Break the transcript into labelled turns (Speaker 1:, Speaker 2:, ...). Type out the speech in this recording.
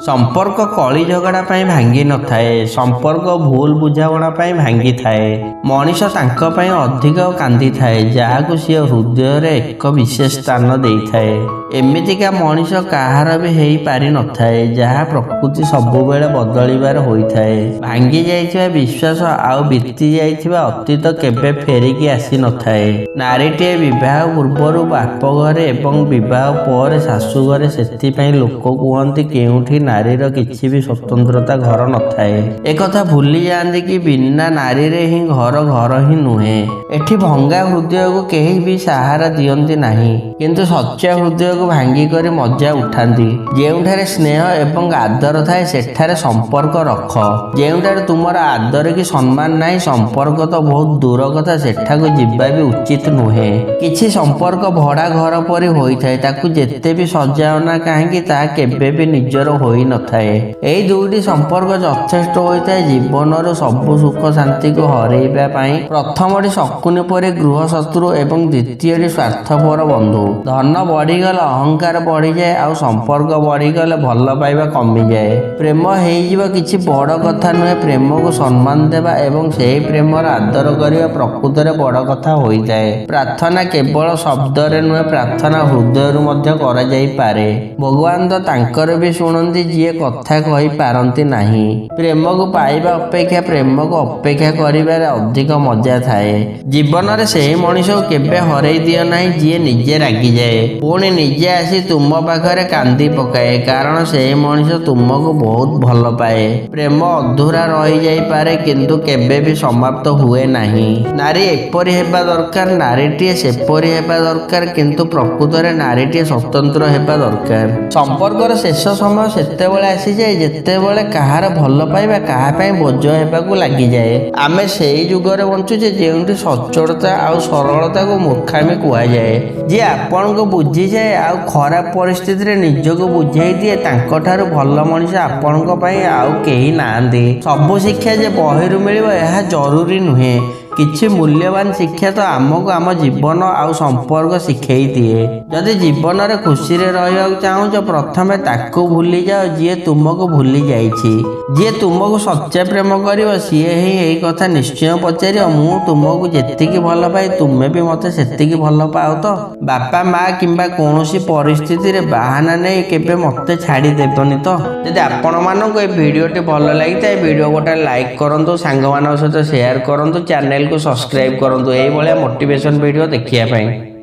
Speaker 1: ସମ୍ପର୍କ କଳି ଝଗଡ଼ା ପାଇଁ ଭାଙ୍ଗି ନଥାଏ, ସମ୍ପର୍କ ଭୁଲ ବୁଝାମଣା ପାଇଁ ଭାଙ୍ଗିଥାଏ। ମଣିଷ ତାଙ୍କ ପାଇଁ ଅଧିକ କାନ୍ଦିଥାଏ, ଯାହାକୁ ସିଏ ହୃଦୟରେ ଏକ ବିଶେଷ ସ୍ଥାନ ଦେଇଥାଏ। ଏମିତିକା ମଣିଷ କାହାର ବି ହେଇପାରିନଥାଏ, ଯାହା ପ୍ରକୃତି ସବୁବେଳେ ବଦଳିବାର ହୋଇଥାଏ। ଭାଙ୍ଗି ଯାଇଥିବା ବିଶ୍ୱାସ ଆଉ ବିତି ଯାଇଥିବା ଅତୀତ କେବେ ଫେରିକି ଆସିନଥାଏ। ନାରୀଟିଏ ବିବାହ ପୂର୍ବରୁ ବାପ ଘରେ ଏବଂ ବିବାହ ପରେ ଶାଶୁ ଘରେ। ସେଥିପାଇଁ ଲୋକ କୁହନ୍ତି, କେଉଁଠି ନାରୀର କିଛି ବି ସ୍ୱତନ୍ତ୍ରତା ଘର ନଥାଏ। ଏକଥା ଭୁଲି ଯାଆନ୍ତି କି ବିନା ନାରୀରେ ହିଁ ଘର ଘର ହିଁ ନୁହେଁ। ଏଠି ଭଙ୍ଗା ହୃଦୟକୁ କେହି ବି ସାହାରା ଦିଅନ୍ତି ନାହିଁ, କିନ୍ତୁ ସଚ୍ଚା ହୃଦୟକୁ ଭାଙ୍ଗି କରି ମଜା ଉଠାନ୍ତି। ଯେଉଁଠାରେ ସ୍ନେହ ଏବଂ ଆଦର ଥାଏ, ସେଠାରେ ସମ୍ପର୍କ ରଖ। ଯେଉଁଠାରେ ତୁମର ଆଦର କି ସମ୍ମାନ ନାହିଁ, ସମ୍ପର୍କ ତ ବହୁତ ଦୂର କଥା, ସେଠାକୁ ଯିବା ବି ଉଚିତ ନୁହେଁ। କିଛି ସମ୍ପର୍କ ଭଡ଼ା ଘର ପରି ହୋଇଥାଏ। ତାକୁ ଯେତେ ବି ସଜାଅ ନା କାହିଁକି, ତାହା କେବେ ବି ନିଜର ହୋଇନଥାଏ। ଏଇ ଦୁଇଟି ସମ୍ପର୍କ ଯଥେଷ୍ଟ ହୋଇଥାଏ ଜୀବନର ସବୁ ସୁଖ ଶାନ୍ତିକୁ ହରେଇବା ପାଇଁ। ପ୍ରଥମଟି ଶକୁନି ପରି ଗୃହ ଶତ୍ରୁ ଏବଂ ଦ୍ୱିତୀୟଟି ସ୍ୱାର୍ଥପର ବନ୍ଧୁ। ଧନ ବଢିଗଲେ ଅହଙ୍କାର ବଢିଯାଏ, ଆଉ ସମ୍ପର୍କ ବଢିଗଲେ ଭଲ ପାଇବା କମିଯାଏ। ପ୍ରେମ ହେଇଯିବ କିଛି ବଡ଼ କଥା ନୁହେଁ। ପ୍ରେମକୁ ସମ୍ମାନ ଦେବା ଏବଂ ସେହି ପ୍ରେମର ଆଦର କରିବା ପ୍ରକୃତରେ ବଡ଼ କଥା ହୋଇଥାଏ। ପ୍ରାର୍ଥନା କେବଳ ଶବ୍ଦରେ ନୁହେଁ, ପ୍ରାର୍ଥନା ହୃଦୟରୁ ମଧ୍ୟ କରାଯାଇପାରେ। ଭଗବାନ ତ ତାଙ୍କର ବି ଶୁଣନ୍ତି, ଯିଏ କଥା କହିପାରନ୍ତି ନାହିଁ। ପ୍ରେମକୁ ପାଇବା ଅପେକ୍ଷା ପ୍ରେମକୁ ଅପେକ୍ଷା କରିବାରେ ଅଧିକ ମଜା ଥାଏ। ଜୀବନରେ ସେହି ମଣିଷକୁ କେବେ ହରେଇ ଦିଅ ନାହିଁ, ଯିଏ ନିଜେ ରାଗିଯାଏ, ପୁଣି ନିଜେ ଆସି ତୁମ ପାଖରେ କାନ୍ଦି ପକାଏ, କାରଣ ସେହି ମଣିଷ ତୁମକୁ ବହୁତ ଭଲ ପାଏ। ପ୍ରେମ ଅଧୁରା ରହିଯାଇପାରେ, କିନ୍ତୁ କେବେ ବି ସମାପ୍ତ ହୁଏ ନାହିଁ। ନାରୀ ଏପରି ହେବା ଦରକାର, ନାରୀଟିଏ ସେପରି ହେବା ଦରକାର, କିନ୍ତୁ ପ୍ରକୃତରେ ନାରୀଟିଏ ସ୍ୱତନ୍ତ୍ର ହେବା ଦରକାର। ସମ୍ପର୍କର ଶେଷ ସମୟ ସେତେବେଳେ ଆସିଯାଏ, ଯେତେବେଳେ କାହାର ଭଲ ପାଇବା କାହା ପାଇଁ ବୋଝ ହେବାକୁ ଲାଗିଯାଏ। ଆମେ ସେଇ ଯୁଗରେ ବଞ୍ଚୁଛେ, ଯେଉଁଠି ସଚ୍ଚୋଟତା ଆଉ ସରଳତାକୁ ମୂର୍ଖାମି କୁହାଯାଏ। ଯିଏ ଆପଣଙ୍କୁ ବୁଝିଯାଏ ଆଉ ଖରାପ ପରିସ୍ଥିତିରେ ନିଜକୁ ବୁଝେଇ ଦିଏ, ତାଙ୍କଠାରୁ ଭଲ ମଣିଷ ଆପଣଙ୍କ ପାଇଁ ଆଉ କେହି ନାହାନ୍ତି। ସବୁ ଶିକ୍ଷା ଯେ ବହିରୁ ମିଳିବ, ଏହା ଜରୁରୀ ନୁହେଁ। କିଛି ମୂଲ୍ୟବାନ ଶିକ୍ଷା ତ ଆମକୁ ଆମ ଜୀବନ ଆଉ ସମ୍ପର୍କ ଶିଖେଇ ଦିଏ। ଯଦି ଜୀବନରେ ଖୁସିରେ ରହିବାକୁ ଚାହୁଁଛ, ପ୍ରଥମେ ତାକୁ ଭୁଲିଯାଅ, ଯିଏ ତୁମକୁ ଭୁଲି ଯାଇଛି। ଯିଏ ତୁମକୁ ସଚ୍ଚା ପ୍ରେମ କରିବ, ସିଏ ହିଁ ଏଇ କଥା ନିଶ୍ଚୟ ପଚାରିବ, "ମୁଁ ତୁମକୁ ଯେତିକି ଭଲ ପାଏ, ତୁମେ ବି ମୋତେ ସେତିକି ଭଲ ପାଅ ତ? ବାପା ମା କିମ୍ବା କୌଣସି ପରିସ୍ଥିତିରେ ବାହାନା ନେଇ କେବେ ମୋତେ ଛାଡ଼ିଦେବନି ତ?" ଯଦି ଆପଣମାନଙ୍କୁ ଏ ଭିଡ଼ିଓଟି ଭଲ ଲାଗିଥାଏ, ଭିଡ଼ିଓ ଗୋଟେ ଲାଇକ୍ କରନ୍ତୁ, ସାଙ୍ଗମାନଙ୍କ ସହିତ ସେୟାର କରନ୍ତୁ, ଚ୍ୟାନେଲକୁ ସବସ୍କ୍ରାଇବ୍ କରନ୍ତୁ ଏଇଭଳିଆ ମୋଟିଭେସନ୍ ଭିଡ଼ିଓ ଦେଖିବା ପାଇଁ।